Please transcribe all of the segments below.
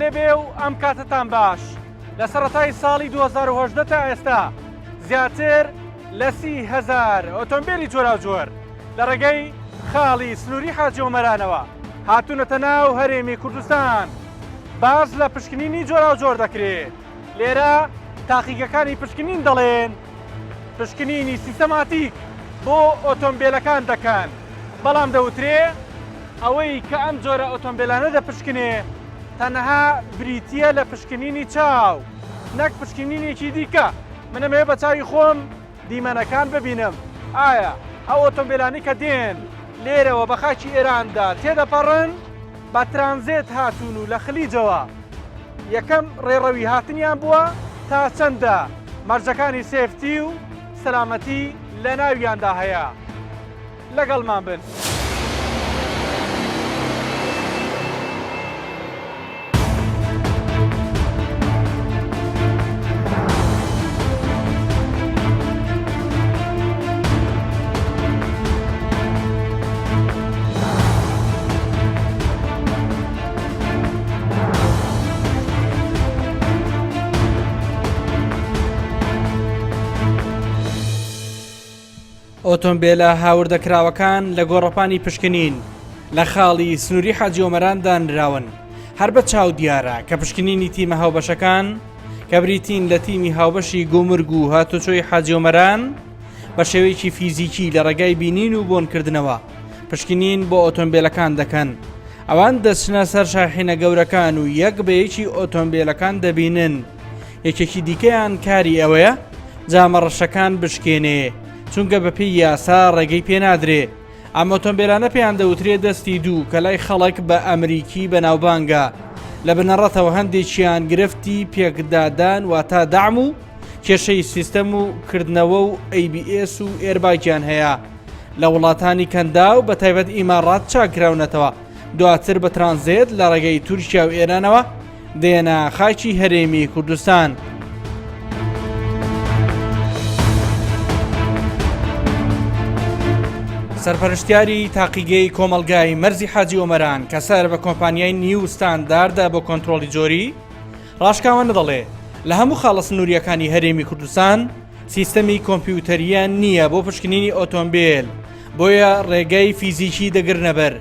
لێبێ و ئەم کاتەتان باش. لە سەرەتای ساڵی 2018 تا ئێستا زیاتر لە 30 هەزار ئۆتۆمبێلی جۆراوجۆر لە ڕێگەی خاڵی سنووری حاجی ئۆمەرانەوە هاتوونەتە ناو هەرێمی کوردستان. باس لە پشکنینی جۆراوجۆر دەکرێ. لێرە تاقیگەکانی پشکنین دەڵێن پشکنینی سیستەماتیک بۆ ئۆتۆمبێلەکان دەکەن، بەڵام دەوترێ ئەوەی کە ئەم جۆرە ئۆتۆمبێلانە دەپشکنێ تەنها بریتییە لە پشکنینی چاو نەک پشکنینێکی دیکە. من ئەمەوێ بە چاوی خۆم دیمەنەکان ببینم ئایا ئەو ئۆتۆمبێلانەی کە دێن لێرەوە بە خاکی ئێراندا تێدەپەڕن بە ترانزێت هاتوون و لە خلیجەوە یەکەم ڕێڕەوی هاتنیان بووە تا چەندە مەرجەکانی safety و سەلامەتی لە ناویاندا هەیە لەگەڵمان بن. ئۆتۆمبێلە هاوردەکراوەکان لە گۆڕەپانی پشکنین لە خاڵی سنووری حاجی ئۆمەران دانراون، هەر بە چاو دیارە کە پشکنینی تیمە هاوبەشەکان کە بریتین لە تیمی هاوبەشی گومرگ و هاتوچۆی حاجی ئۆمەران بە شێوەیەکی فیزیکی لە ڕێگای بینین و بۆنکردنەوە پشکنین بۆ ئۆتۆمبێلەکان دەکەن. ئەوان دەچنە سەر شاحینە گەورەکان و یەک بە یەکی ئۆتۆمبێلەکان دەبینن. یەکێکی دیکەیان کاری ئەوەیە جامە ڕەشەکان بشکێنێ چونکە بەپێی یاسا ڕێگەی پێنادرێ ئەم ئۆتۆمبیلانە پێیان دەوترێ دەستی دوو کە لای خەڵک بە ئەمریکی بەناوبانگە لە بنەڕەتەوە هەندێکیان گرفتی پێکدادان واتا دەعم و کێشەی سیستەم و کردنەوە و ABS و airbag یان هەیە لە وڵاتانی کەنداو بە تایبەت ئیماڕات چاکراونەتەوە دواتر بە ترانزێت لە ڕێگەی تورکیا و ئێرانەوە دێنە خاکی هەرێمی کوردستان. سەرپەرشتیاری تاقیگەی کۆمەڵگای مەرزی حاجی ئۆمەران کە سەر بە کۆمپانیای نیو ستانداردە بۆ کۆنترۆڵی جۆری ڕاشکاوانە دەڵێ لە هەموو خاڵە سنووریەکانی هەرێمی کوردستان سیستەمی کۆمپیوتەریان نییە بۆ پشکنینی ئۆتۆمبیل بۆیە ڕێگەی فیزیکی دەگرنەبەر،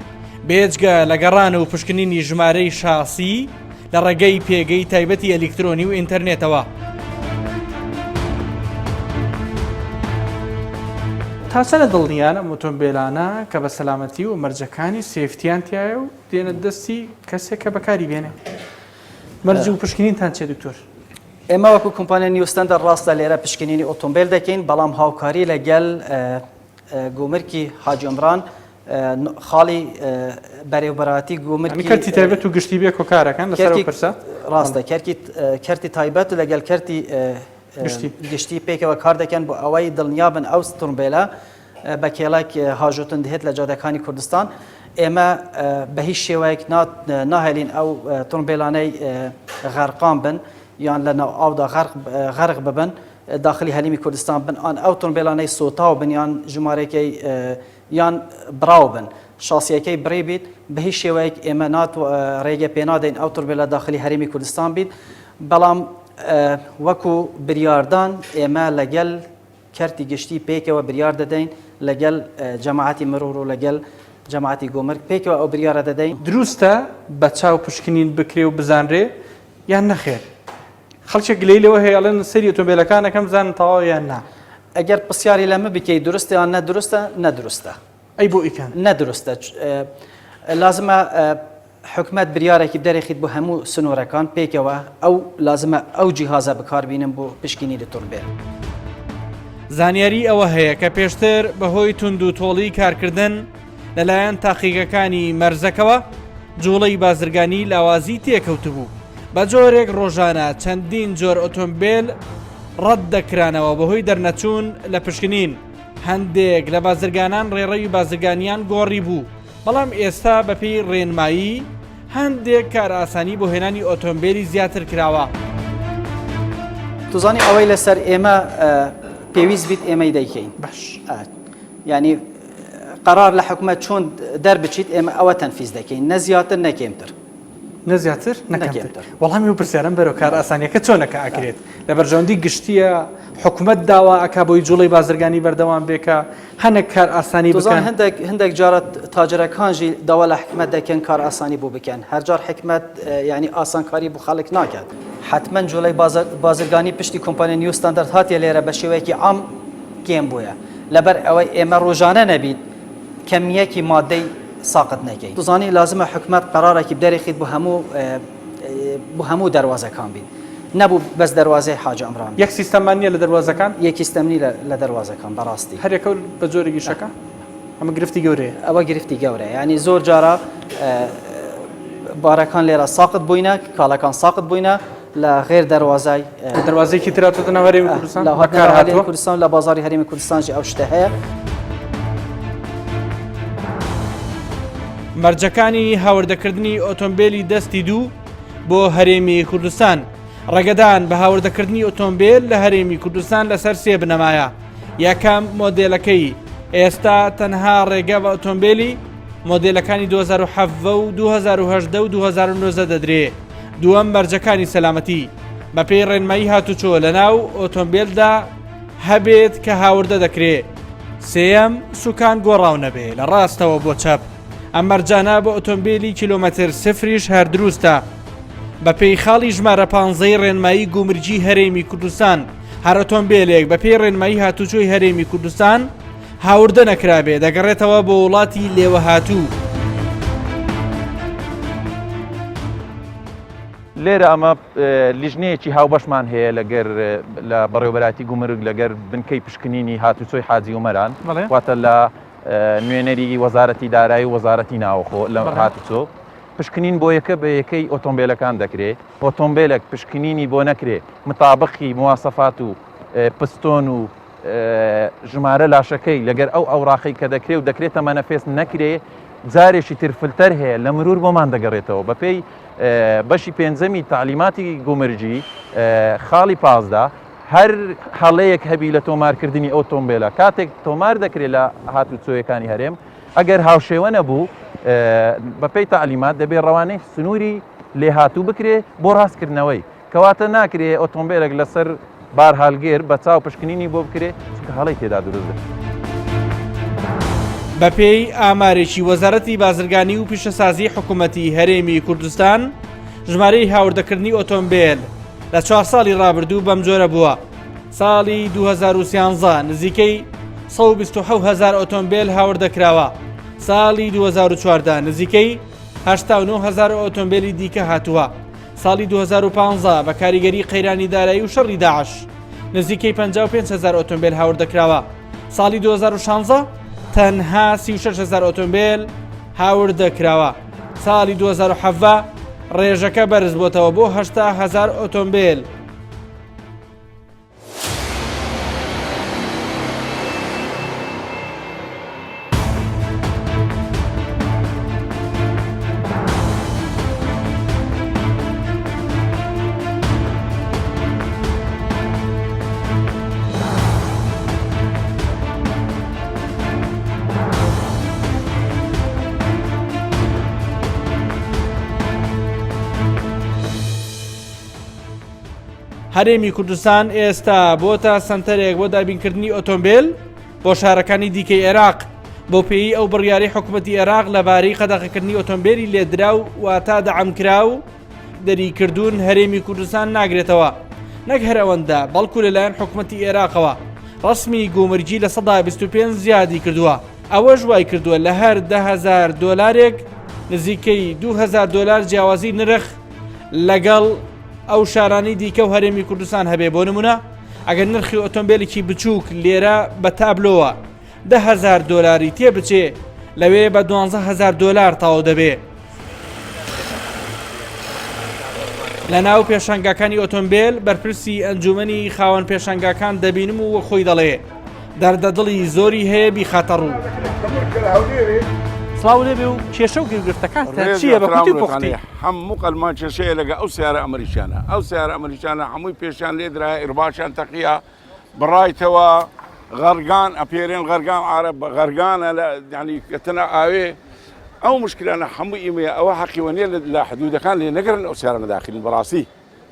بێجگە لە گەڕان و پشکنینی ژمارەی شاسی لە ڕێگەی پێگەی تایبەتی ئەلیکترۆنی و ئینتەرنێتەوە. تا چەندە دڵنیان ئەم ئۆتۆمبێلانە کە بە سەلامەتی و مەرجەکانی safety یان تیایە و دێنە دەستی کەسێک کە بەکاری بێنێ؟ مەرج و پشکنینتان چیە دکتۆر؟ ئێمە وەکو کۆمپانیا نیوستەندەر ڕاستە لێرە پشکنینی ئۆتۆمبیل دەکەین بەڵام هاوکاری لەگەل گومرکی حاجی عومران خاڵی بەرێوبەراتی گومرکی کەرتی تایبەت و گشتی بێ کۆکارەکان لەسەر ئەو پرسە ڕاستە کەرکی کەرتی تایبەت و لەگەل کەرتی گشتی پێکەوە کار دەکەن بۆ ئەوەی دڵنیابن ئەو تڕمبێلە بە کێڵک هاژۆتن دهێت لە جادەکانی کوردستان ئێمە بە هیچ شێوەیەک ناهێلین ئەو تڕمبێلانەی غەرقان بن یان لە ناو ئاودا غەرق ببن داخلی هەرێمی کوردستان بن ئان ئەو تۆمبێلانەی سوتاو بن یان ژمارەکەی یان بڕاو بن شاسیەکەی بڕی بیت بە هیچ شێوەیەک ئێمە نات ڕێگە پێنادەین ئەو تۆمبێلە داخلی هەرێمی کوردستان بیت بەڵام وەکو بریاردان ئێمە لەگەل کەرتی گشتی پێکەوە بریار دەدەین لەگەل جەماعەتی مرور و لەگەل جەماعەتی گومرگ پێکەوە ئەو بریارە دەدەین. دروستە بە چاو پشکنین بکرێ و بزانرێ یان نەخێر؟ خەڵکێک گلەیی لەوە هەیە ئەڵێن سەیری ئۆتۆمبێلەکان ئەکەم بزانم تەواوە یان نا. ئەگەر پرسیاری لە من بکەی دروستە یان نە دروستە نە دروستە. ئەی بۆ ئیکەن؟ نە دروستە لازمە حکومەت بریارێکی دەرێخیت بۆ هەموو سنوورەکان پێکەوە ئەو لازمە ئەو جیهازە بکاربینن بۆ پشکینی ئۆتۆمبێل. زانیاری ئەوە هەیە کە پێشتر بەهۆی توندوتۆڵی کارکردن لەلایەن تاقیگەکانی مەرزەکەوە جوڵەی بازرگانی لاوازی تێکەوتبوو، بە جۆرێک ڕۆژانە چەندین جۆر ئۆتۆمبێل ڕەت دەکرانەوە بەهۆی دەرنەچوون لە پشکنین، هەندێک لە بازرگانان ڕێڕەوی بازرگانیان گۆڕیبوو، بەڵام ئێستا بەپێی ڕێنمایی هەندێک کارئاسانی بۆ هێنانی ئۆتۆمبێلی زیاتر کراوە. توزانی ئەوەی لەسەر ئێمە پێویست بیت ئێمەی دەیکەین باش یعنی قەرار لە حکومەت چۆن دەربچیت ئێمە ئەوە تەنفیز دەکەین نە زیاتر نە کێمتر. نە زیاتر نە کەمتر. وەڵامی ئەو پرسیارەم بەرەو کارئاسانیەکە چۆنە کە ئەکرێت لە بەرژەوەندی گشتیە حکومەت داوا ئەکا بۆی جوڵەی بازرگانی بەردەوام بێ کە هەنێک کار ئاسانی بکەن. هەندێک هەندێک جارە تاجرەکان ژی داوا لە حکومەت دەکەن کار ئاسانی بۆ بکەن هەرجار حکومەت یعنی ئاسانکاری بۆ خەڵک ناکات. حتمما جوڵەی بازرگانی پشتی کۆمپانیا نیو ستاندارد هاتیە لێرە بە شێوەیەکی عام کێم بووە لەبەر ئەوەی ئێمە ڕۆژانە نەبیت کەمیەکی مادەی ساقت نەکەی توزانی لازمە حکومەت قەرارێکی بدەرێخیت بۆ هەموو بۆ هەموو دەروازەکان بیت نەبوو بەس دەروازەی حاجی عومران یەک سیستەممان نییە لە دەروازەکان؟ یەک سیستەم نییە لە دەروازەکان بەڕاستی. هەر یەکە و بە جۆرێک ئیشەکە؟ ئەمە گرفتی گەورەیە. ئەوە گرفتی گەورەیە یانی زۆر جارە بارەکان لێرە ساقت بووینە کاڵەکان ساقت بووینە لە غێر دەروازای لە دەروازەیەکی تر هاتۆتە ناو هەرێمی کوردستان لە هاتنە ناو هەرێمی کوردستان لە بازاڕی هەرێمی کوردستان ژی ئەو شتە هەیە. مەرجەکانی هاوردەکردنی ئۆتۆمبێلی دەستی دوو بۆ هەرێمی کوردستان ڕێگەدان بە هاوردەکردنی ئۆتۆمبێل لە هەرێمی کوردستان لەسەر سێ بنەمایە یەکەم مۆدێلەکەی ئێستا تەنها ڕێگە بە ئۆتۆمبێلی مۆدێلەکانی 2017 و 2018 و 2019 دەدرێ دووەم مەرجەکانی سەلامەتی بەپێی ڕێنمایی هاتوچۆ لە ناو ئۆتۆمبێلدا هەبێت کە هاوردە دەکرێ سێیەم سوکان گۆڕاو نەبێ لە ڕاستەوە بۆ چەپ ئەم مەرجانە بۆ ئۆتۆمبیلی کیلۆمەتر سفریش هەر دروستە. بەپێی خاڵی ژمارە پانزەی ڕێنمایی گومرگی هەرێمی کوردستان هەر ئۆتۆمبیلێک بەپێی ڕێنمایی هاتوچۆی هەرێمی کوردستان هاوردە نەکرابێ دەگەڕێتەوە بۆ وڵاتی لێوەهاتوو. لێرە ئەمە لیژنەیەکی هاوبەشمان هەیە لەگەر لە بەڕێوبەراتی گومرگ لەگەر بنکەی پشکنینی هاتوچۆی حاجی ئومەران واتە لە نوێنەری وەزارەتی دارایی و وەزارەتی ناوەخۆ لە هاتوچۆ پشکنین بۆ یەکە بە یەکەی ئۆتۆمبیلەکان دەکرێ ئۆتۆمبیلێک پشکنینی بۆ نەکرێ متابقی مواسەفات و پستۆن و ژمارە لاشەکەی لەگەر ئەو ئەوراقەی کە دەکرێ و دەکرێتە مەنەفێست نەکرێ جارێکی تر فلتەر هەیە لە مرور بۆمان دەگەڕێتەوە بەپێی بەشی پێنجەمی تەعلیماتی گومرگی خاڵی 15 هەر هەڵەیەک هەبی لە تۆمارکردنی ئۆتۆمبیلە کاتێک تۆمار دەکرێت لە هاتوچۆیەکانی هەرێم ئەگەر هاوشێوە نەبوو بەپێی تەعلیمات دەبێ ڕەوانەی سنووری لێهاتوو بکرێ بۆ ڕاستکردنەوەی کەواتە ناکرێ ئۆتۆمبێلێک لەسەر بارهەڵگر بە چاو پشکنینی بۆ بکرێ چونکە هەڵەی تێدا دروست دەبێت. بەپێی ئامارێکی وەزارەتی بازرگانی و پیشەسازی حکوومەتی هەرێمی کوردستان ژمارەی هاوردەکردنی ئۆتۆمبێل لە چوار ساڵی ڕابردوو بەم جۆرە بووە ساڵی 2013 نزیکەی 129 هزار ئۆتۆمبێل هاوردەکراوە ساڵی 2014 نزیکەی 89 هزار ئۆتۆمبێلی دیکە هاتووە ساڵی 2015 بە کاریگەری قەیرانی دارایی و شەڕی داعش نزیکەی 55 هزار ئۆتۆمبیل هاوردەکراوە ساڵی 2016 تەنها 36 هزار ئۆتۆمبیل هاوردەکراوە ساڵی 2017 ڕێژەکە بەرز بۆتەوە بۆ 80 هزار ئۆتۆمبیل. هەرێمی کوردستان ئێستا بۆتە سەنتەرێک بۆ دابینکردنی ئۆتۆمبیل بۆ شارەکانی دیکەی عێراق بۆ پێی ئەو بڕیاری حکوومەتی عێراق لەبارەی قەدەغەکردنی ئۆتۆمبیلی لێدراو واتا دەعمکراو دەریکردوون هەرێمی کوردستان ناگرێتەوە نەک هەر ئەوەندە بەڵکو لەلایەن حکوومەتی عێراقەوە ڕسمی گومرگی لە 125 زیادی کردووە ئەوەش وای کردووە لە هەر 10هزار دۆلارێک نزیکەی 2000 دۆلار جیاوازی نرخ لەگەڵ ئەو شارانەی دیکە و هەرێمی کوردستان هەبێ بۆ نمونە ئەگەر نرخی ئۆتۆمبیلێکی بچووک لێرە بە تابلۆوە 10هزار دۆلاری تێ بچێ لەوێ بە 12هزار دۆلار تەواو دەبێ. لە ناو پێشانگاکانی ئۆتۆمبیل بەرپرسی ئەنجومەنی خاوەن پێشانگاکان دەبینم و وەک خۆی دەڵێ دەردە دڵی زۆری هەیە بیخاتە ڕوو. سڵاو لێبێ و کێشە و گیرگرفتەکانتان چییە بە کورتی و پوختی؟ هەموو قەلمان کێشەیە لەگە ئەو سیارە ئەمریکیانە ئەو سیارە ئەمریکیانە هەمووی پێشیان لێدرایە ئیرباشیان تەقیە بڕایتەوە غەرگان ئەپێرێن غەرگان عرب غەرگانە لە یعنی کەتنە ئاوێ. ئەو مشکلانە هەموو ئیمەیە ئەوە حەقی وە نیە لە حدودەکان لێ نەگرن ئەو سیارانە داخلین بەڕاستی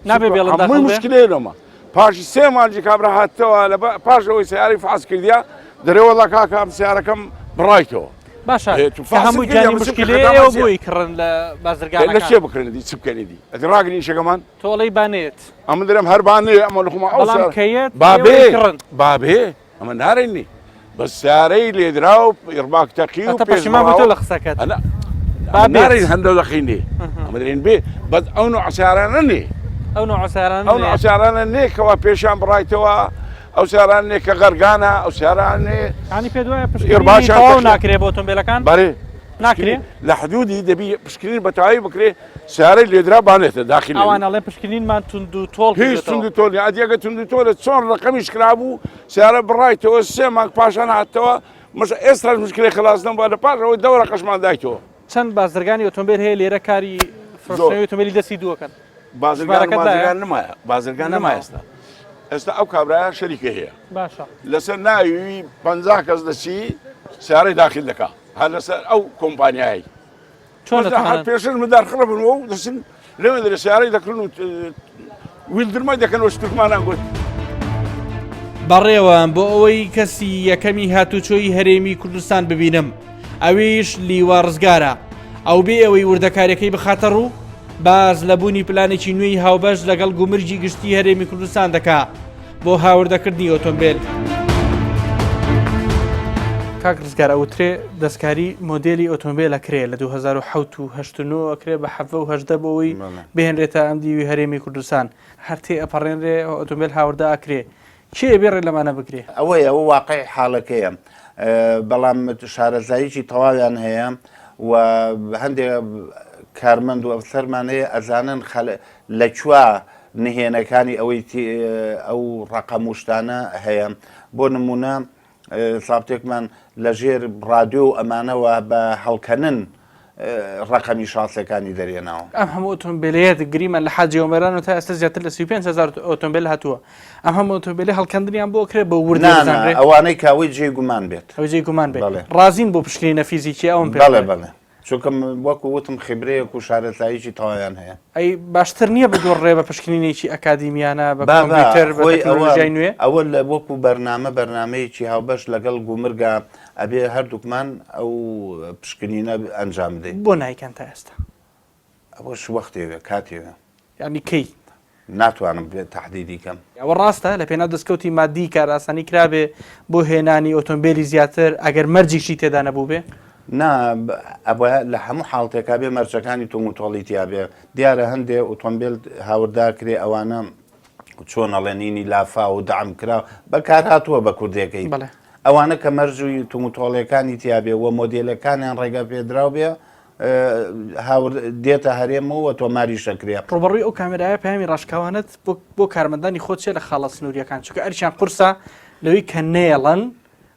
نابێ بێڵن داخل هەمووی بێ؟ مشکلەیە لۆمە پاشی سێ مانجی کابرا هاتەوە لە پاش ئەوەی سیارەی فحص کردیا دەرێ وەڵا کاکە ئەم سیارەکەم بڕایتەوە باشە ئێ، تو کە فحصت هەموو کردیا گیانی بچ بکە مشکلەیە خەتا ئێوە مەچیە. بۆی کڕن لە لە چێ بازرگانەکان بکرن دی چ بکەنی دی ئەدی ڕاگرین ئیشەکەمان تۆ ئەڵێی با نەیەت ئەمن دەرێم هەر با نەیە ئەمە لە خۆمان ئەو بەڵام سیارە کە یەت با ئێوە بێ ئەیکڕن با بێ ئەمە نارێنی بەس سیارەی لێدراو ئیڕباک تەقی و ئەتە پەشیمان بوویتەوە لە قسەکەت ئەنا با بێت. نارین هەندە دەقی نێ ئەمە دەرێن بێ بەس ئەو نوع سیارانە نێ ئەو نوع سیارانە ئەو نوع سیارانە نێ کەوا پێشان بڕایتەوە ئەو سیاران نێ کە غەرگانە ئەو سیاران نێ ینی پێ دوایە پشکنینی ئیڕباکیان تەواو تەقی. ناکرێ بۆ ئۆتۆمبیلەکان بەرێ ناکرێ؟ لە حدودی دەبی پشکنین بە تەواوی بکرێ سیارەی لێدرا بانێتە داخلی ئەوان ئەڵێن پشکنینمان توند و تۆڵ هیچ توند و تۆڵ نیە ئەدی ئەگەر توند و تۆڵە چۆن ڕەقەمیش کرابوو سیارە بڕایتەوە سێ مانگ پاشان هاتەوە مش ئێستاش مشکلەی خلاص نەبووە لە پاش ئەوەی دە وەرەقەشمان دایتەوە. چەند بازرگانی ئۆتۆمبێل هەیە لێرە کاری فرۆشتنەوەی ئۆتۆمبێلی دەستی دووەکەن؟ بازرگان بازرگان نمایە بازرگان نەمایە ئێستا ئێستا ئەو کابرایە شەریکە هەیە باشە لەسەر ناوی 50 کەس دەچی سیارەی داخل دەکا هەر لەسەر ئەو کۆمپانیایی چۆن دەتوانن؟ پێشتر مندار خڕ بن و دەچن لەوێ دەرێ سیارەی دەکڕن و ویلدرمای دەکەن وەش تورکمانان گوت. بەڕێوەم بۆ ئەوەی کەسی یەکەمی هاتوچۆی هەرێمی کوردستان ببینم ئەویش لیوا ڕزگارە ئەو بێ ئەوەی وردەکاریەکەی بخاتە ڕوو باس لە بوونی پلانێکی نوێی هاوبەش لەگەڵ گومرگی گشتی هەرێمی کوردستان دەکا بۆ هاوردەکردنی ئۆتۆمبێل. کاک ڕزگار ئەوترێ دەستکاری مۆدێلی ئۆتۆمبێل ئەکرێ لە 2007 و 8 و 9 ئەکرێ بە 17 و 18 بۆ ئەوەی بهێنرێتە ئەم دیوی هەرێمی کوردستان هەر تێ ئەپەڕێنرێ ئۆتۆمبێل هاوردە ئەکرێ کێ ئەبێ ڕێ لەمانە بگرێ؟ ئەوەیە ئەوە واقعی حاڵەکەیە بەڵام شارەزاییکی تەواویان هەیە و هەندێک کارمەند و ئەفسەرمان هەیە ئەزانن لە کوا نهێنەکانی ئەوەی ئەو ڕەقەم و شتانە هەیە بۆ نمونە سابتێکمان لە ژێر ڕادیۆ و ئەمانەوە بە هەڵکەنن ڕەقەمی شاسەکانی دەرێناوە. ئەم هەموو ئۆتۆمبیلەیە گریمان لە حاجی ئۆمەران و تا ئێستا زیاتر لە 35 هەزار ئۆتۆمبیل هاتووە ئەم هەموو ئۆتۆمبیلە هەڵکەندنیان بۆ کرێ بە وردی نا نا بزانرێ ئەوانەی کە ئەوەی جێی گومان بێت. ئەوەی جێی گومان بێت بەڵێ. ڕازین بۆ پشکنینە فیزیکیە ئەوەم پێ بەڵێ بڵێ. بەڵێ چونکە وەکو وتم خیبرەیەک و شارەزاییکی تەواویان هەیە. ئەی باشتر نییە بگۆڕرێ بە پشکنینێکی ئەکادیمیانە بە با با کۆمپیوتەر بە خۆی ئەوە تەکنۆلۆژیای نوێ؟ ئەوە لە وەکو بەرنامە بەرنامەیەکی هاوبەش لەگەڵ گومرگا ئەبێ هەردووکمان ئەو پشکنینە ئەنجام بدەین. بۆ نایکەن تا ئێستا؟ ئەوەش وەختێوێ کاتێوێ. یانی کەی؟ ناتوانم تەحدیدی کەم. ئەوە ڕاستە لە پێناو دەستکەوتی مادی کارئاسانی کرابێ بۆ هێنانی ئۆتۆمبێلی زیاتر ئەگەر مەرجیشی تێدا نەبووبێ؟ نا ئەبوایە لە هەموو حاڵتێکا بێ مەرجەکانی توموتۆڵی تیا بێ دیارە هەندێ ئۆتۆمبێل هاوردا کرێ ئەوانە چۆن ئەڵێنینی لافاو و دەعم کراو بەکار هاتووە بە کوردێکەی بەڵێ. ئەوانە کە مەرج و توموتۆڵیەکانی تیا بێ و مۆدێلەکانیان ڕێگە پێدراو بێ هاور دێتە هەرێمەوە و تۆماریش ئەکرێ. ڕووبەڕووی ئەو کامێرایە پەیامی ڕاشکاوانەت بۆ بۆ کارمەندانی خۆت چیە لە خاڵە سنووریەکان چونکە ئەرکیان قورسە لەوەی کە نەیەڵن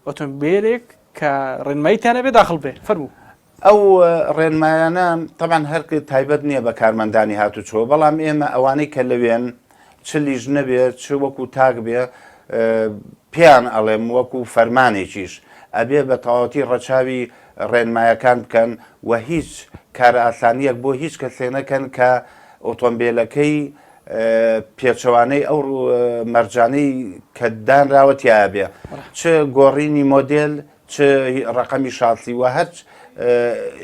ئۆتۆمبێلێک کە ڕێنمایی تیا نەبێ داخڵ بێ فەرموو. ئەو ڕێنمایانە تەبعەن هەر تایبەت نییە بە کارمەندانی هاتوچۆ، بەڵام ئێمە ئەوانەی کە لەوێن چ لیژنە بێ چ وەکو تاک بێ پێیان ئەڵێم وەکو فەرمانێکیش ئەبێ بە تەواوەتی ڕەچاوی ڕێنمایەکان بکەن و هیچ کارئاسانییەک بۆ هیچ کەسێ نەکەن کە ئۆتۆمبێلەکەی پێچەوانەی ئەو مەرجانەی کە دانراوە تیایا بێ چ گۆڕینی مۆدێل چ ڕەقەمی شاسی و هەر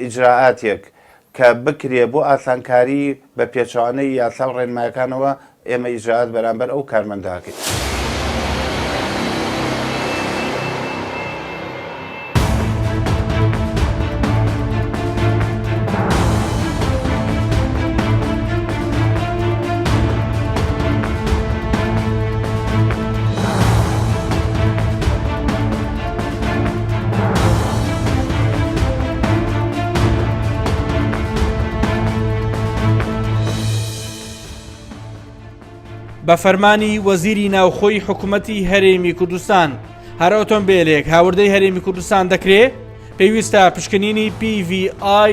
ئیجرائاتێک کە بکرێ بۆ ئاسانکاری بە پێچەوانەی یاسا و ڕێنمایەکانەوە ئێمە ئیجرائات بەرامبەر ئەو کارمەندە ئەکەین. بە فەرمانی وەزیری ناوخۆی حکوومەتی هەرێمی کوردستان هەر ئۆتۆمبیلێک هاوردەی هەرێمی کوردستان دەکرێ پێویستە پشکنینی PVI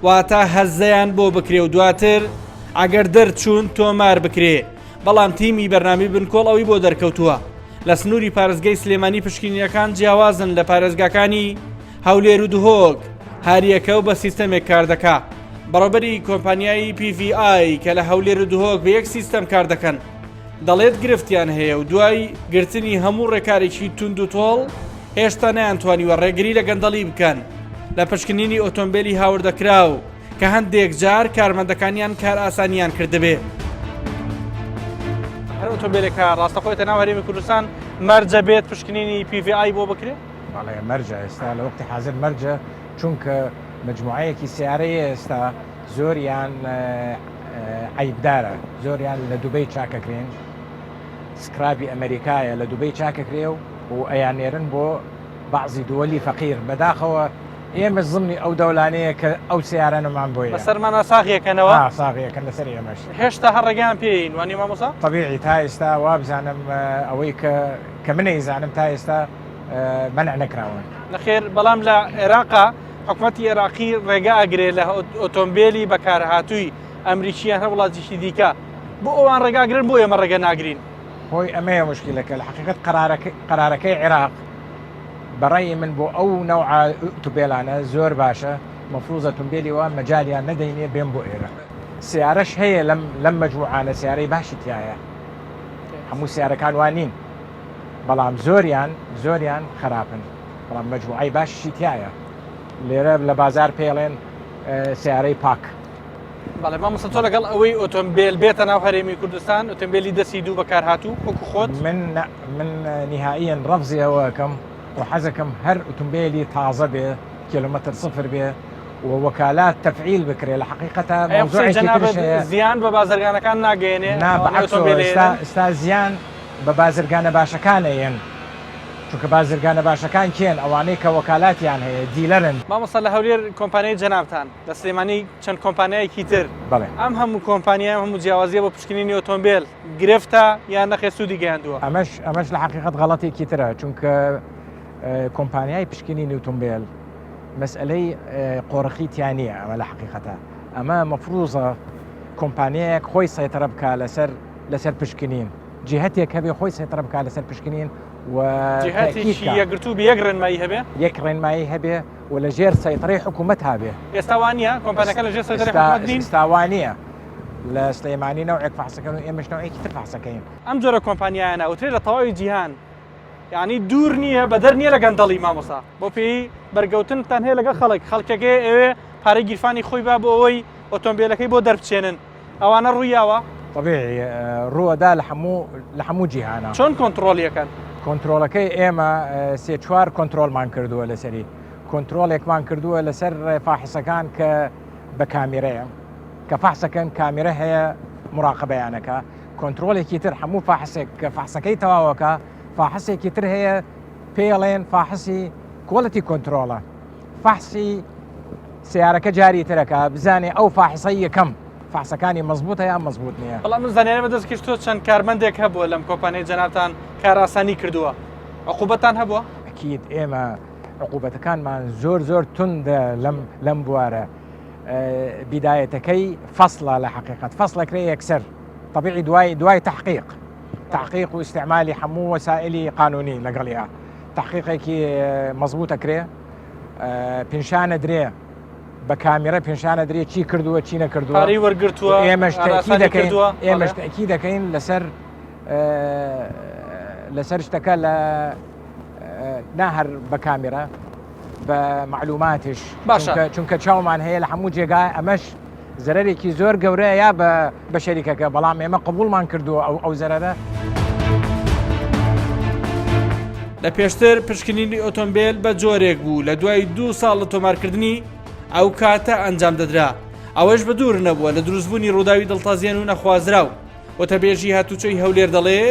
واتە هەزەیان بۆ بکرێ و دواتر ئەگەر دەرچوون تۆمار بکرێ بەڵام تیمی بەرنامی بنکۆڵ ئەوی بۆ دەرکەوتووە لە سنووری پارێزگەی سلێمانی پشکنینەکان جیاوازن لە پارێزگاکانی هەولێر و دهۆک. هەریەکە و بە سیستەمێک کار دەکا. بەڕێوبەری کۆمپانیای PVI کە لە هەولێر و دهۆک بە یەک سیستەم کار دەکەن، دەڵێت گرفتیان هەیە و دوای گرتنی هەموو ڕێکارێکی توند و تۆڵ هێشتا نەیانتوانیوە ڕێگری لە گەندەڵی بکەن لە پشکنینی ئۆتۆمبێلی هاوردەکراو کە هەندێک جار کارمەندەکانیان کارئاسانیان کردبێ. هەر ئۆتۆمبیلێکە ڕاستەخۆیتە ناو هەرێمی کوردستان مەرجە بێت پشکنینی PVI بۆ بکرێت؟ بەڵێ مەرجە ئێستا لە وەختی حازر مەرجە چونکە مجموعەیەکی سیارەیە ئێستا زۆریان عەیبدارە زۆریان لە دوبەی چاکەکرێن سکرابی ئەمریکایە لە دوبەی چاکەکرێ و و ئەیانێرن بۆ بەعزی دووەلی فەقیر بەداخەوە ئێمە زمنی ئەو دەولانەیە کە ئەو سیارانەمان بۆیە بەسەرمانە ساغیەکەنەوە ساغیەکەن لەسەر ئێمەش هێشتا هەر ڕێگەیان پێین وانی مامۆسا طبیعی تا ئێستا وابزانم ئەوەی کە کە منەیزانم تا ئێستا مەنع نەکراون. نەخێر بەڵام لە عێراقا حکومەتی عێراقی ڕێگا ئەگرێ لە ئۆتۆمبیلی بەکارهاتووی ئەمریکی یان هەر وڵاتێکی دیکە بۆ ئەوان ڕێگاگرن بۆ ئێمە ڕێگە ناگرین. هۆی ئەمەیە مشکلەکە لە حقیقەت قەرارەکەی عێراق بەڕای من بۆ ئەو نەوعە ئوتوبێلانە زۆر باشە مەفروزە تومبێلی وا مەجالیان نەدەینێ بێن بۆ ئێرە سیارەش هەیە لەم لەم مەجموعانە سیارەی باشی تایە هەموو سیارەکان وان نین بەڵام زۆریان زۆریان خراپن بەڵام مەجموعەی باشیشی تایە لێرە لە بازار پێڵێن سیارەی پاک. بەڵێ مامۆستا تۆ لەگەڵ ئەوەی ئۆتۆمبیل بێتە ناو هەرێمی کوردستان ئۆتۆمبیلی دەستی دوو بەکارهاتوو وەکو خۆت؟ من من نهائیەن ڕەفزی ئەوە ئەکەم و حەزەکەم هەر ئۆتۆمبیلی تازە بێ کیلۆمەتر سفر بێ و وەکالات تەفعیل بکرێ لە حەقیقەتا مەوزوعێکی ترش هەیە زیان بە بازرگانەکان ناگەیەنێ؟ نا بەعەکسەوە ئێستا ئێستا زیان بە بازرگانە باشەکان ئەیەن چونکە بازرگانە باشەکان کێن ئەوانەی کە وەکالاتیان هەیە دیلەرن. مامۆستا لە هەولێر کۆمپانیای جەنابتان لە سلێمانی چەند کۆمپانیایەکی تر بەڵێ. ئەم هەموو کۆمپانیا ئەم هەموو جیاوازیە بۆ پشکنینی ئۆتۆمبێل گرفتە یان نەخێر سوودی گەیاندووە؟ ئەمەش ئەمەش لە حەقیقەت غەڵەتێکی ترە چونکە کۆمپانیای پشکنینی ئۆتۆمبێل مەسئەلەی قۆرخی تیا نییە ئەمە لە حەقیقەتە ئەمە مەفروزە کۆمپانیایەک خۆی سەیتەرە بکا لەسەر لەسەر پشکنین جیهتێک هەبێ خۆی سەیتەرە بکا لەسەر پشکنین و جیهتێکی یەکگرتوو بێ یەک ڕێنمایی هەبێ یەک ڕێنمایی هەبێ و لە ژێر سەیتەرەی حکوومەت هابێ. ئێستا وا نییە؟ کۆمپانیاکان لە ژێر سەیتەرەی حکوومەت نین؟ ئێستا وا نییە. لە سلێمانی نەوعێک فەحسەکەن و ئێمەش نەوعێکی تر فەحسەکەین. ئەم جۆرە کۆمپانیایانە ئەوترێ لە تەواوی جیهان یانی دوور نییە بەدەر نییە لە گەندەڵی مامۆستا بۆ پێی بەرگەوتنتان هەیە لەگەڵ خەڵک خەڵکەکەی ئەوێ پارەی گیرفانی خۆی با بۆ ئەوەی ئۆتۆمبیلەکەی بۆ دەربچێنن ئەوانە ڕوویاوە؟ طبیعی ڕووەدا لە هەموو لە هەموو جیهانە. چۆن کۆنتڕۆڵی ئەکەن؟ کۆنترۆڵەکەی ئێمە سێ چوار کۆنترۆڵمان کردووە لەسەری کۆنترۆڵێکمان کردووە لەسەر فاحسەکان کە بە کامیرەیە کە فەحسەکەن کامیرە هەیە مراقبەیانەکە کۆنترۆڵێکی تر هەموو فاحسێک کە فەحسەکەی تەواوەکە فاحسێکی تر هەیە پێڵێن فاحسی quality control ە فەحسی سیارەکە جاری ترەکە بزانێ ئەو فاحسەی یەکەم فەحسەکانی مەزبوتە یان مەزبوت نییە. بەڵام من زانیاریم بەدەست گەیشت تۆ چەند کارمەندێک هەبووە لەم کۆمپانیای جەنابتان کارئاسانی کردووە عقوبەتان هەبووە؟ ئەکید ئێمە عقوبەتەکانمان زۆر زۆر توندە لەم لەم بوارە بیدایەتەکەی فەصلە لە حقیقت فەصلەکرێ یەکسەر طبیعی دوای دوای تحقیق تحقیق و استعمالی هەموو وەسائلی قانونی لەگەڵیا تحقیقێکی مەزبوتە کرێ پینشانە درێ بە کامیرە پێشانە درێ چی کردووە چی نەکردووە پارەی وەرگرتووە ئێمەش تەکی دەکەین ئێمەش تەکی دەکەین لەسەر لەسەر شتەکە لە ناهر بە کامیرە بە معلوماتش باشە چونکە چاومان هەیە لە هەموو جێگای ئەمەش زەرەرێکی زۆر گەورەیە یا بە بە شەریکەکە بەڵام ئێمە قبوڵمان کردووە ئەو ئەو زەرەرە. لە پێشتر پشکنینی ئۆتۆمبێل بە جۆرێک بوو لە دوای دوو ساڵ لە تۆمارکردنی ئەو کاتە ئەنجام دەدرا ئەوەش بە دوور نەبووە لە دروستبوونی ڕووداوی دڵتەزێن و نەخوازراو وتەبێژی هاتوچۆی هەولێر دەڵێ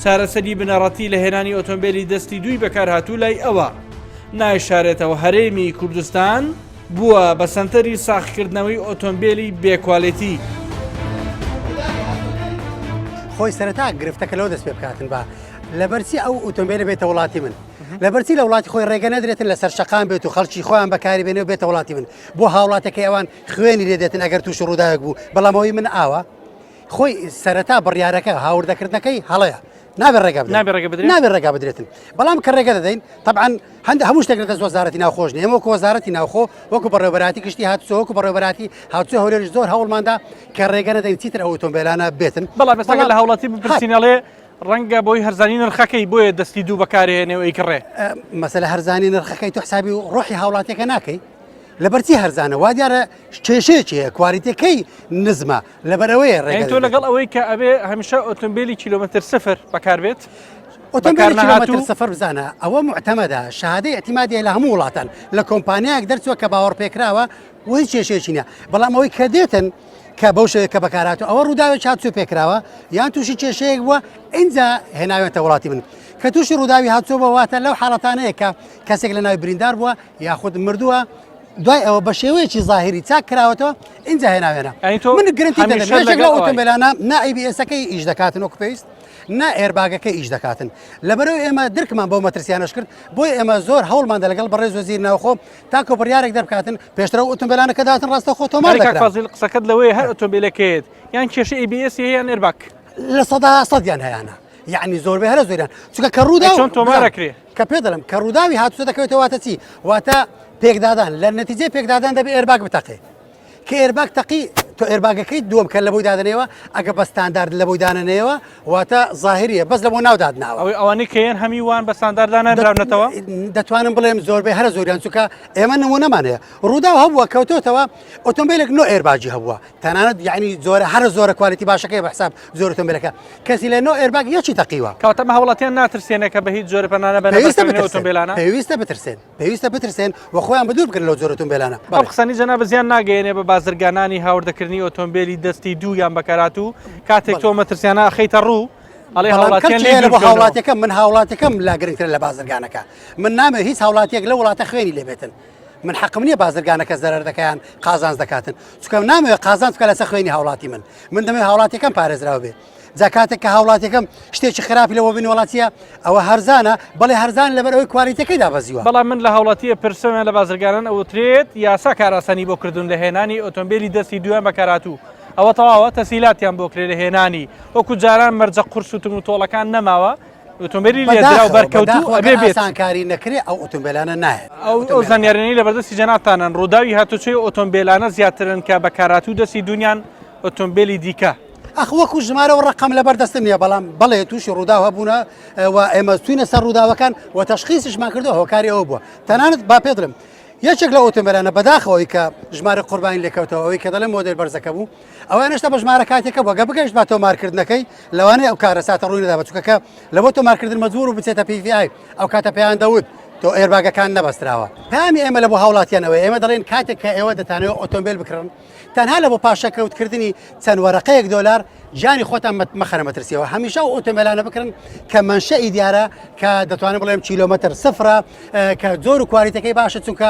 چارەسەری بنەڕەتی لە هێنانی ئۆتۆمبێلی دەستی دووی بەکارهاتوو لای ئەوە نایشارێتەوە هەرێمی کوردستان بووە بە سەنتەری ساغکردنەوەی ئۆتۆمبێلی بێ کوالێتی. خۆی سەرەتا گرفتەکە لەوە دەست پێ بکاتن بە لەبەرچی ئەو ئۆتۆمبیلە بێتە وڵاتی من لەبەرچی لە وڵاتی خۆی ڕێگە نەدرێتن لەسەر شەقام بێت و خەڵکی خۆیان بەکاری بێنێ و بێتە وڵاتی من بۆ هاوڵاتەکەی ئەوان خوێنی لێ دێتن ئەگەر تووشی ڕووداوێک بوو بەڵام ئەوەی من ئاوا. خۆی سەرەتا بڕیارەکە هاوردەکردنەکەی هەڵەیە نابێ ڕێگا بدرێت. نابێ ڕێگە بدرێت؟ نابێ ڕێگا بدرێتن بەڵام کە ڕێگە دەدەین طبعا هەند هەموو شتێک لە دەست وەزارەتی ناوخۆش نیە ئێمە وەکو وەزارەتی ناوخۆ وەکو بەڕێوەبەرایەتی گشتی هاتوچۆ وەکو بەڕێوەبەرایەتی هاتوچۆ هەولێریش زۆر هەوڵماندا کە ڕێگە نەدەین چیتر ئەو ئۆتۆمبێلانە بێتن بەڵام ئێستا بەڵام لە هاوڵاتی بپرسین ئەڵێ ڕەنگە بۆی هەرزانی نرخەکەی بۆیە دەستی دوو بەکارهێنێ و ئەیکڕێ. مەسەلە هەرزانی نرخەکەی تۆ حسابی ڕۆحی هاوڵاتیەکە ناکەی لەبەر چی هەرزانە وا دیارە کێشەیەکی هەیە کوالیتەکەی نزمە لەبەرئەوەیە ڕێگە یانی تۆ لەگەڵ ئەوەی کە ئەبێ هەمیشە ئۆتۆمبیلی کیلۆمەتر سفر بەکاربێت ئۆتۆمبیلی کیلۆمەتر سفر بزانە ئەوە معتەمەدە شەهادەی ئیعتیمادی لە هەموو وڵاتان لە کۆمپانیایەک دەرچووە کە باوەڕپێکراوە و هیچ کێشەیەکی نییە بەڵام ئەوەی کە دێتن کە بەو شێوەیە کە بەکارهاتوو ئەوە ڕووداوێکی هاتوچۆ پێکراوە یان تووشی کێشەیەک بووە ئینجا هێناوێتە وڵاتی من کە تووشی ڕووداوی هاتوچۆ بووە واتە لەو حاڵەتانەیە کە کەسێک لە ناوی بریندار بووە یاخود مردووە دوای ئەوە بە شێوەیەکی زاهری چاک کراوەتەوە ئینجا هێناوێنە یانی تۆ من گرنتی دەدەم هەمیشە یەکێک لەگەڵ لەو ئەوەی. ئۆتۆمبیلانە نا ABS ەکەی ئیش دەکاتن وەکو پێویست نا airbag ەکەی ئیش دەکاتن لەبەرەوە ئێمە درکمان بەو مەترسیانەش کرد بۆیە ئێمە زۆر هەوڵماندا لەگەڵ بەڕێز وەزیر ناوخۆ تاکو بڕیارێک دەربکاتن پێشتر ئەو ئۆتۆمبیلانە کە دەهاتن ڕاستەوخۆ تۆمار یانی کاک دەکران فازیل قسەکەت لەوەیە هەر ئۆتۆمبیلەکەیت یان کێشەی ABS هەیە یان airbag. 100% هەیانە یعنی زۆربەی هەرە زۆریان چونکە کە ڕوودا ئەی چۆن تۆمار ئەکرێ؟ کە پێ دەڵێم کە ڕووداوی هاتوچۆ دەکەوێتەوە واتە چی واتە پێکدادان لە نەتیجەی پێکدادان دەبێ airbag بتەقێ کە airbag تەقی تۆ airbag ەکەی دووەم کە لە بۆی دادەنێوە ئەگە بە ستاندارد لە بۆی دانەنێوە واتە زاهریە بەس لە بۆ ناو دادناوە ئەوەی ئەوانەی کە یەن هەمی وان بە ستاندارد دانەنراونەتەوە؟ دەتوانم بڵێم زۆربەی هەرە زۆریان چونکە ئێمە نمونەمان هەیە ڕووداو هەبووە کەوتۆتەوە ئۆتۆمبیلێک نۆ airbag ی هەبووە تەنانەت یعنی زۆرە هەرە زۆرە quality باشەکەی بە حساب زۆر ئۆتۆمبیلەکە کەسی لە نۆ airbag یەکی تەقیوە. کەواتە ئەمە هاوڵاتیان ناترسێنێ کە بە هیچ جۆرە پەنا نەبەنە پێویستە بەرکەوتنی بترسێن ئۆتۆمبیلانە؟ پێویستە بترسێن پێویستە بترسێن و خۆیان بەدوور بگرن لەو جۆرە ئۆتۆمبیلانە. ئەم بەڵێ. قسانەی جەنابت زیان ناگەیەنێ بە بازرگانانی هاوردەکردنی ئۆتۆمبێلی دەستی دوو یان بەکارهاتوو کاتێک بەڵێ. تۆ مەترسیانە ئەخەیتە ڕوو ئەڵێ بەڵام هاوڵاتیان کەڵکی لێی هەیە لە دوور بۆ بکەونەوە. هاوڵاتیەکەم من هاوڵاتیەکەم لا گرنگترە لە بازرگانەکە من نامەوێ هیچ هاوڵاتیەک لەو وڵاتە خوێنی لێ بێتن من حەقم نییە بازرگانەکە زەرەر دەکا یان قازانج دەکاتن چونکە نامەوێت قازانج بکە لەسەر خوێنی هاوڵاتی من من دەمەوێت هاوڵاتیەکەم پارێزراو بێ جا کاتێک کە هاوڵاتیەکەم شتێکی خراپی لەوە بین وڵاتیە ئەوە هەرزانە بەڵێ هەرزان لەبەر ئەوەی quality ەکەی دابەزیوە. بەڵام من لە هاوڵاتیە پرسم یان لە بازرگانان ئەوترێت یاسا کارئاسانی بۆ کردوون لە هێنانی ئۆتۆمبێلی دەستی دوویان بەکارهاتوو ئەوە تەواوە تەسهیلاتیان بۆ کرێ لە هێنانی وەکو جاران مەرجە قورس و تونوتۆڵەکان نەماوە ئۆتۆمبێلی لێدراو بەداخەوە بەرکەوتوو بەداخەوە ئەبێ ئەگەر بێت. ئاسانکاری نەکرێ ئەو ئۆتۆمبێلانە نایەن. ئەو ئەو زانیاریانەی لەبەردەستی جەنابتانن ڕووداوی هاتوچۆی ئۆتۆمبێلانە زیاترن کە بەکارهاتوو دەستی دوونیان ئۆتۆمبێلی دیکە. ئەخ وەکو ژمارە و ڕەقەم لەبەر دەستم نییە بەڵام بەڵێ تووشی ڕووداو هەبوونە و ئێمە چووینە سەر ڕووداوەکان و تەشخیسیشمان کردووە هۆکاری ئەوە بووە تەنانەت با پێت بڵێم یەکێک لەو ئۆتۆمبێلانە بەداخەوە ئەوەی کە ژمارە قوربانی لێکەوتەوە ئەوەی کە دەڵێم مۆدێل بەرزەکە بوو ئەویان هێشتا بە ژمارە کاتێکە بوو گە بگەشت بە تۆمارکردنەکەی لەوانەیە ئەو کارەساتە ڕووی نەدا بە چونکە کە لە بۆ تۆمارکردن مەجبور بوو بچێتە PVI ئەو کاتە پێیان دەوت تۆ airbag ەکان نەبەستراوە پەیامی ئێمە لە بۆ هاوڵاتیان ئەوەیە ئێمە دەڵێن کاتێک کە ئێوە دەتانەوێت ئۆتۆمبیل بکڕن تەنها لە بۆ پاشەکەوتکردنی چەند وەرەقەیەک دۆلار گیانی خۆتان مەخەنە مەترسیەوە هەمیشە ئەو ئۆتۆمبیلانە بکڕن کە مەنشەئی دیارە کە دەتوانم بڵێم کیلۆمەتر سفرە کە جۆر و quality ەکەی باشە چونکە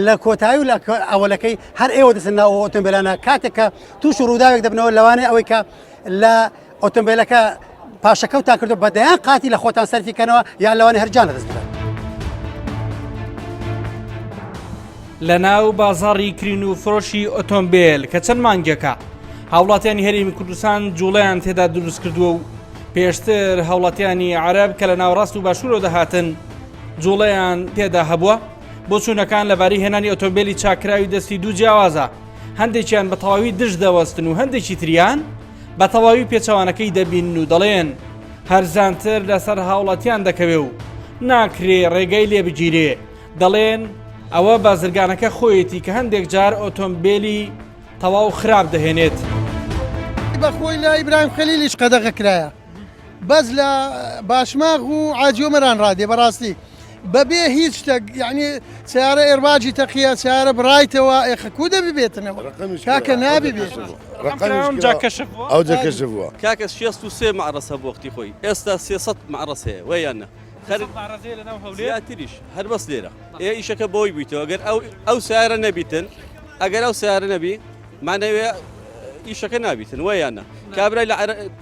لە کۆتایی و لە ئەوەلەکەی هەر ئێوە دەچن ناو ئەو ئۆتۆمبیلانە کاتێک کە تووشی ڕووداوێک دەبنەوە لەوانەیە ئەوەی کە لە ئۆتۆمبیلەکە پاشەکەوتان کردو بە دەیان قاتی لە خۆتان سەرفی کەنەوە یان لەوانەیە هەر گیان لەدەست بدەن. لە ناو بازاڕی کرین و فرۆشی ئۆتۆمبێل کە چەند مانگێکە هاوڵاتیانی هەرێمی کوردستان جوڵەیان تێدا دروست کردووە و پێشتر هاوڵاتیانی عەرەب کە لە ناوەڕاست و باشوورەوە دەهاتن جوڵەیان تێدا هەبووە بۆچوونەکان لەبارەی هێنانی ئۆتۆمبێلی چاککراوی دەستی دوو جیاوازە هەندێکیان بە تەواوی دژ دەوەستن و هەندێکی تریان بە تەواوی پێچەوانەکەی دەبینن و دەڵێن هەرزانتر لەسەر هاوڵاتیان دەکەوێ و ناکرێ ڕێگەی لێ بگیرێ دەڵێن ئەوە بازرگانەکە خۆیەتی کە هەندێک جار ئۆتۆمبێلی تەواو خراپ دەهێنێت. بەخۆی لە ئیبراهیم خەلیلیش قەدەغە کرایە بەس لە باشماغ و عاجی ئۆمەران ڕادێ بەڕاستی بەبێ هیچ شتێک یعنی سیارە airbag ی تەقیە سیارە بڕایتەوە ئێخە کو دەبی بێتنەوە کاکە نابی بێت ئەو جا کەشف بووە کاکە 63 مەعرەس هەبوو وەختی خۆی ئێستا 300 مەعرەس هەیە وەیان نا زیاتریش هەر بەس لێرە ئێ ئیشەکە بۆی بوویتەوە گەر ئەو ئەو سیارە نەبیتن ئەگەر ئەو سیارە نەبی مانەوێ ئیشەکە نابیتن وەیان نا کابرای لە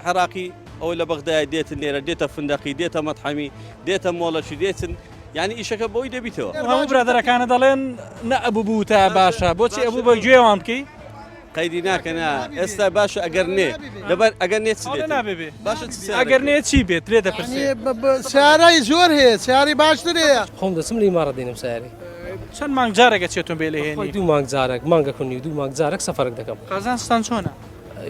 عراقی ئەوە لە بەغدای دێتن لێرە دێتە فندەقی دێتە مەتحەمی دێتە مۆڵەکی دێتن یعنی ئیشەکە بۆی دەبیتەوە. هەموو برادەرەکانە دەڵێن نە ئەبوو بووتایە باشە بۆچی ئەبوو بە گوێوان بکەی؟ قەیدی ناکەن ئێستا باشە ئەگەر نێ لەبەر ئەگەر نێ چ دێت نابێ بێ باشە ئەگەر نێ چی بێت لێ دەپرسێ سیارای زۆر هەیە سیاری باشتر هەیە خۆم دەچم لە ئیمارات دێنم سیاری چەند مانگ جارێک ئەچێت ئۆتۆمبێل هێنی دوو مانگ جارێک مانگە کونی دوو مانگ جارێک سەفەرێک دەکەم قازانجتان چۆنە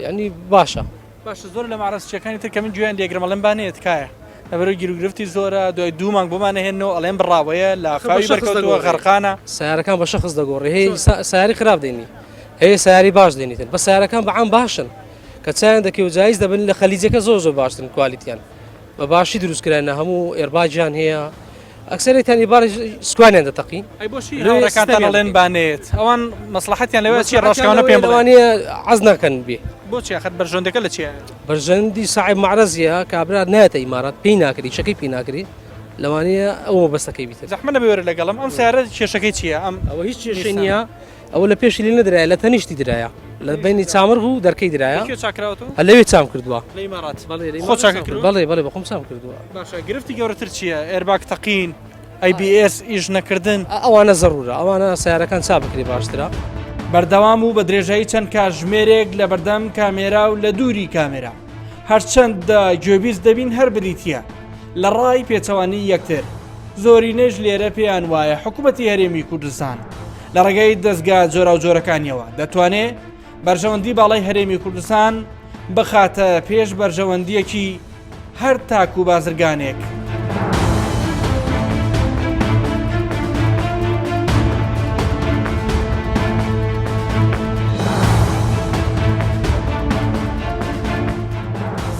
یعنی باشە باشە زۆر لە مەعرەزچیەکانی تر کە من گوێیان لێگرم ئەڵێن با نەیەت تکایە لەبەرئەوەی گیروگرفتی زۆرە دوای دوو مانگ بۆمان ئەهێننەوە ئەڵێن بڕاوەیە لافاوی بەرکەوتووە غەرقانە. سەیارەکان بە شەخس دەگۆڕی هەیە سەیاری خراپ دێنی هەیە سەیاری باش دێنیتن بە سەیارەکان بە عام باشن کە چایان دەکەی و جایز دەبن لە خەلیجەکە زۆر زۆر باشترن کوالیتیان بە باشی دروست کرانە هەموو airbag یان هەیە ئەکسەرێتیان ئیباری سکوانیان دەتەقی ئەی بۆچی هاوڕێکانتان ئەڵێن با نەیەت ئەوان مەسڵەحەتیان لەوەیە چیە ڕاشکاوانە پێم بڵێن لەوانەیە عەز نەکەن بێ بۆچی ئاخر بەرژەوەندەکە لە چیایە بەرژەوەندی ساحێب مەعرەزیە کابرا نایەتە ئیمارات پێی ناکری شەکەی پێی ناکری لەوانەیە ئەو مەبەستەکەی بیتن زەحمە نەبێ وەرە لەگەڵم ئەم سیارە کێشەکەی چییە ئەم ئەوە هیچ کێشەی نییە ئەوە لە پێشی لێ نەدرایە لە تەنیشتی درایە لە بینی چامرغ و دەرکەی درایە لە کوێ چاکراوەتەوە؟ هەر لەوێ چام کردووە لە ئیمارات بەڵێ لە خۆت ئیمارات چاکە چام کردووە؟ بەڵێ بەڵێ بەخۆم چام کردووە باشە گرفتی گەورەتر چییە airbag تەقین ABS ئیش نەکردن؟ ئەوانە زەرورە ئەوانە سیارەکان چا بکرێ باشترە. بەردەوام و بە درێژایی چەند کاتژمێرێک لەبەردەم کامێرا و لە دووری کامێرا هەرچەندە گوێبیست دەبین هەر بریتییە لە ڕای پێچەوانەی یەکتر زۆرینەش لێرە پێیان وایە حکوومەتی هەرێمی کوردستان لە ڕێگەی دەستگا جۆراوجۆرەکانیەوە دەتوانێ بەرژەوەندی باڵای هەرێمی کوردستان بخاتە پێش بەرژەوەندیەکی هەر تاک و بازرگانێک.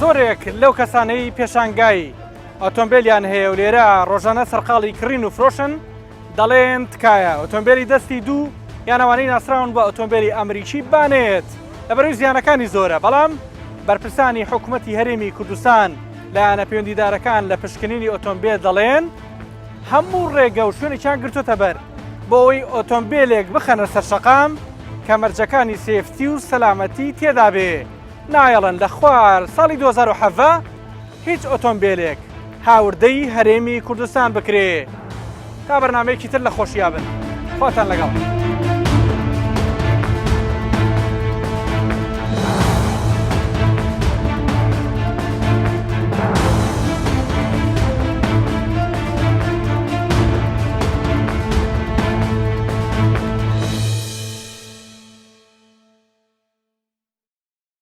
زۆرێک لەو کەسانەی پێشانگای ئۆتۆمبیلیان هەیە و لێرە ڕۆژانە سەرقاڵی کڕین و فرۆشن دەڵێن تکایە ئۆتۆمبیلی دەستی دوو یان ئەوانەی ناسراون بە ئۆتۆمبیلی ئەمریکی بانێت لەبەرەوەی زیانەکانی زۆرە بەڵام بەرپرسانی حکوومەتی هەرێمی کوردستان لایەنە پەیوەندیدارەکان لە پشکنینی ئۆتۆمبیل دەڵێن هەموو ڕێگە و شوێنێکیان گرتوتە بەر بۆ ئەوەی ئۆتۆمبیلێک بخەنە سەر شەقام کە مەرجەکانی safety و سەلامەتی تێدا بێ نایەڵن لە خوار ساڵی 2017 هیچ ئۆتۆمبیلێک هاوردەی هەرێمی کوردستان بکرێ تا بەرنمەیەکی تر لە خۆشیا بن خواتان لەگەڵ.